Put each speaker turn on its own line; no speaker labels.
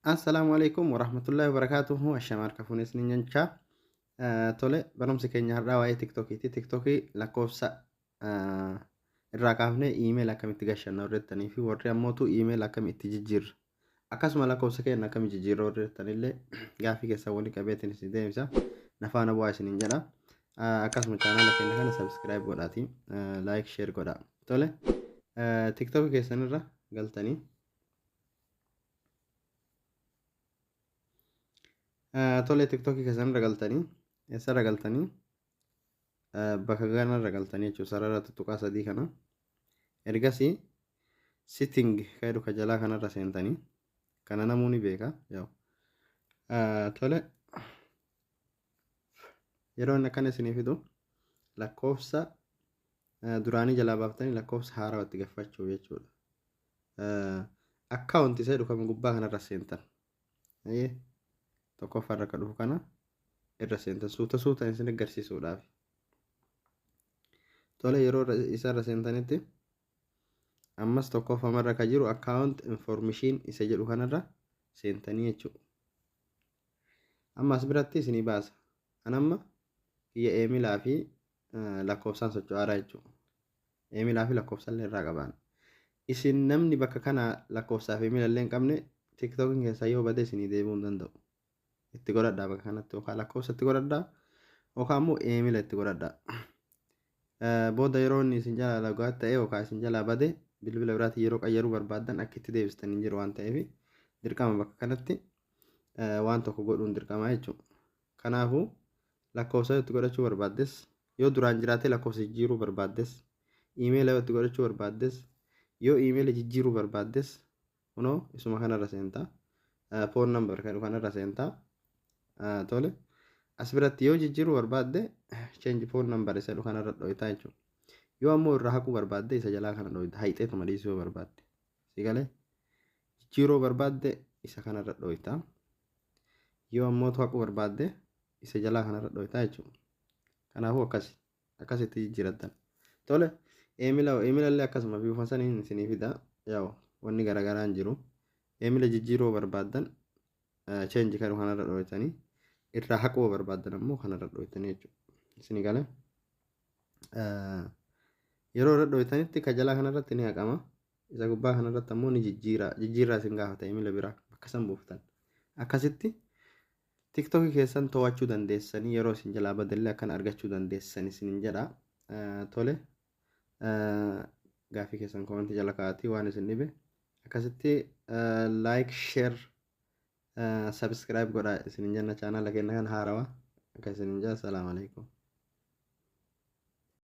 Assalaamu alaikum warahmatullahi wabarakatuhu. Ashama harka fuunee isiniin jechaa. Tole, barumsi keenya har'aa waa'ee TikTokiiti. TikTokii lakkoofsa irraa kaafnee email akkamitti gashanna warri fi warri ammootu email akkamitti jijjiirra. Akkasuma lakkoofsa keenya akkamitti jijjiirra warri jettanillee gaaffii keessan walii qabeetiin isin deemsa. Nafaana bu'aa isiniin jedha. Akkasuma chaanaala keenya kana subscribe godhaati. Like, share godhaa. Tole, TikTokii keessanirra galtanii, tole, TikTokii keessanirra galtanii, eessarra galtanii? Bakka kanarra galtanii jechuudha, sarara tuttuqaa sadii kana. Ergasii setting kan jedhu ka jalaa kanarra seentanii, kana namuu ni beeka. Tole, yeroo inni akkana isinii fidu lakkoofsa duraanii jalaa baaftanii lakkoofsa haarawaa itti gaffachuu jechuudha. Account isa jedhu kan gubbaa kanarra seentan. Tokkoffaarra akka dhufu kana irra seentan, suuta suuta isin agarsiisuudhaaf. Tole, yeroo isarra seentanitti ammas tokkoffamarra ka jiru account information isa jedhu kanarra seentanii jechuudha. Amma as biratti isinii baasa. An amma kiyya emailaa fi lakkoofsaan socho'aaraa jechuudha. Emailaa fi lakkoofsa illee irraa qabaan. Isin namni bakka kana lakkoofsaa fi emaila illee hin qabne, TikTokiin keessaa yoo bade isinii deebi'uu hin danda'u. Itti godhadhaa bakka kanatti, yookaan lakkoofsa itti godhadhaa yookaan immoo emaila itti godhadhaa. Booda yeroo inni isin jalaa lagaa ta'e yookaan isin jalaa bade, bilbila biraatiin yeroo qayyaruu barbaaddan akka itti deebistan hin jiru waan ta'eef, dirqama bakka kanatti waan tokko godhuun dirqama jechuudha. Kanaafuu lakkoofsa itti godhachuu barbaaddes, yoo duraan jiraatee lakkoofsa jijjiiruu barbaaddes, emaila yoo itti godhachuu barbaaddes, yoo emaila jijjiiruu barbaaddes, kunoo isuma kanarra seentaa. Phone number kan kanarra seentaa. Tole, as biratti yoo jijjiiruu barbaadde change phone number isa jedhu kanarra dho'itaa jechuudha. Yoo ammoo irraa haquu barbaadde isa jalaa kana dho'ita, hayxeetuma dhiisuu yoo barbaadde. Si galee? Jijjiiruu barbaadde isa kanarra dho'itaa. Yoo ammoo haquu barbaadde isa jalaa kanarra dho'itaa jechuudha. Kanaafuu akkasi akkasitti jijjiirattan. Tole, emaila illee akkasuma bifa saniin isinii fida. Yaa'u wanni garaagaraa hin jiru. Emaila jijjiiruu barbaaddan change kan kanarra dho'itanii, irraa haquu barbaaddan ammoo kanarra dho'itanii jechuudha. Isinii galee? Yeroo irra dho'itanitti ka jalaa kanarratti ni haqama. Isa gubbaa kanarratti ammoo ni jijjiira. Jijjiirraa isin gaafata, emaila biraa bakka san buuftan. Akkasitti TikTokii keessan to'achuu dandeessanii, yeroo isin jalaa badallee akkana argachuu dandeessan isinin jedha. Tole, gaaffii keessan commentii jala kaa'atii waan isin dhibe. Akkasitti like, share, subscribe godhaa isinin jenna, chaanaala keenya kan haarawaa akka isinin jedha. Salaamu alaikum.